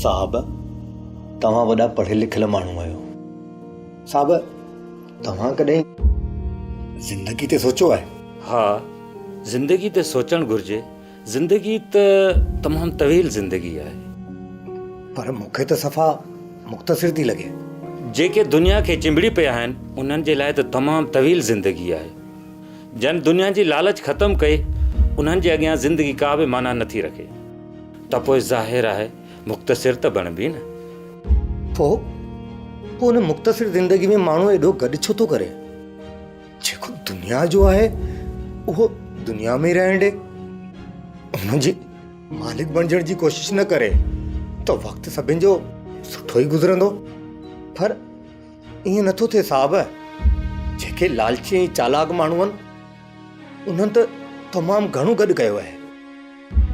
صاحب، توهان وڏا پڙهيل لکيل ماڻهو آهيو. صاحب، توهان ڪڏهن زندگي تي سوچيو آهي؟ ها، زندگي تي سوچڻ گهرجي. زندگي ته تمام طويل زندگي آهي. پر مون کي ته صفا مختصر ٿي لڳي. جيڪي دنيا کي چنبڙي پيا آهن، انهن جي لاء ته تمام طويل زندگي آهي. جن دنيا جي لالچ ختم ڪئي، انهن جي اڳيان زندگي ڪا به معنيٰ نٿي رکي. ته پوء ظاهر آهي مختصر ته بڻبي نه. پوء پوء ان مختصر زندگي ۾ ماڻهو ايڏو گڏ ڇو ٿو ڪري؟ جيڪو دنيا جو آهي اهو دنيا ۾ ئي رهڻ ڏي. ان جي مالڪ بڻجڻ جي ڪوشش نه ڪري ته وقت سڀن جو سٺو ئي گذرندو. پر ائين نٿو ٿئي صاحب. جيڪي لالچي ۽ چالاڪ ماڻهو آهن انهن ته تمام گهڻو گڏ ڪيو آهي.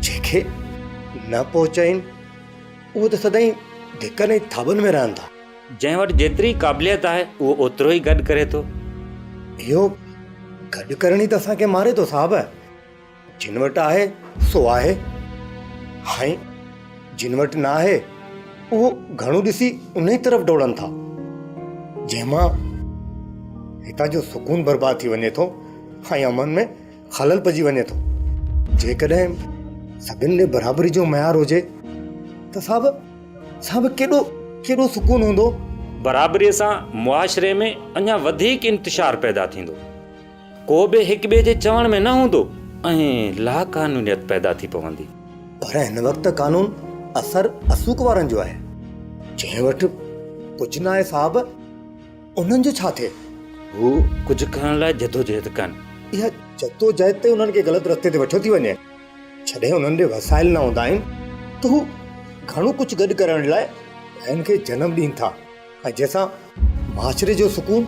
جيڪي نه پهچائين اهي ته سدائين ڌڪن ۽ ٿاٻن ۾ رهن ٿا. جنهن وٽ جيتري قابليت آهي اهو اوترو ئي گڏ ڪري ٿو. اهو گڏ ڪرڻ ئي ته اسان کي ماري ٿو صاحب. جن وٽ آهي سو آهي ۽ جن وٽ نه آهي اهو گهڻو ڏسي انهي طرف ڊوڙن ٿا. جنهن مان هتان جو سڪون برباد ٿي وڃي ٿو ۽ امن ۾ خلل پئجي وڃي ٿو. جيڪڏهن سڀن ڏي برابري جو معيار هجي ته صاحب صاحب ڪيڏو ڪيڏو سڪون هوندو. برابريء سان معاشري ۾ اڃا وڌيڪ انتشار پيدا ٿيندو. ڪو به هڪ ٻئي جي چوڻ ۾ نه هوندو ۽ لاقانونيت پيدا ٿي پوندي. پر هن وقت قانون اثر اسوق وارن جو آهي. جنهن وٽ ڪجهه ناهي صاحب انهن جو ڇا ٿئي؟ هو ڪجهه ڪرڻ لاء جدوجهد ڪن. اها جدوجهد تي انهن کي غلط رستي تي وٺيو ٿي وڃي. جڏهن انهن ڏي وسائل نه هوندا آهن ته هو گهڻو ڪجهه گڏ ڪرڻ لاء ٻين کي جنم ڏين ٿا ۽ جنهن سان معاشري جو سڪون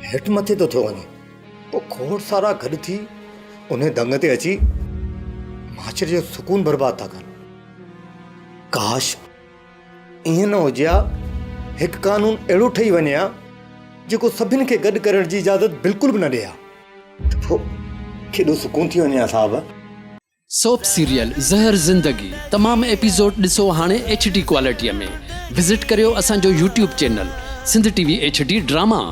هيٺ مٿي ٿو ٿيو وڃي. پوء کوڙ سارا گڏ ٿي انهي دنگ تي اچي معاشري جو سڪون برباد ٿا ڪن. ڪاش ائين نه هجي ها، هڪ قانون اهڙو ٺهي وڃي ها جيڪو سڀن کي گڏ ڪرڻ جي اجازت بلڪل به نه ڏئي ها ته پوء ڪيڏو سڪون ٿي وڃي ها صاحب. سوپ سيريل زهر زندگي تمام ايپيسوڊ ڏسو هاڻي ايڇ ڊي ڪوالٽي ۾ وزٽ ڪريو اسان جو YouTube channel Sindh T V H D drama.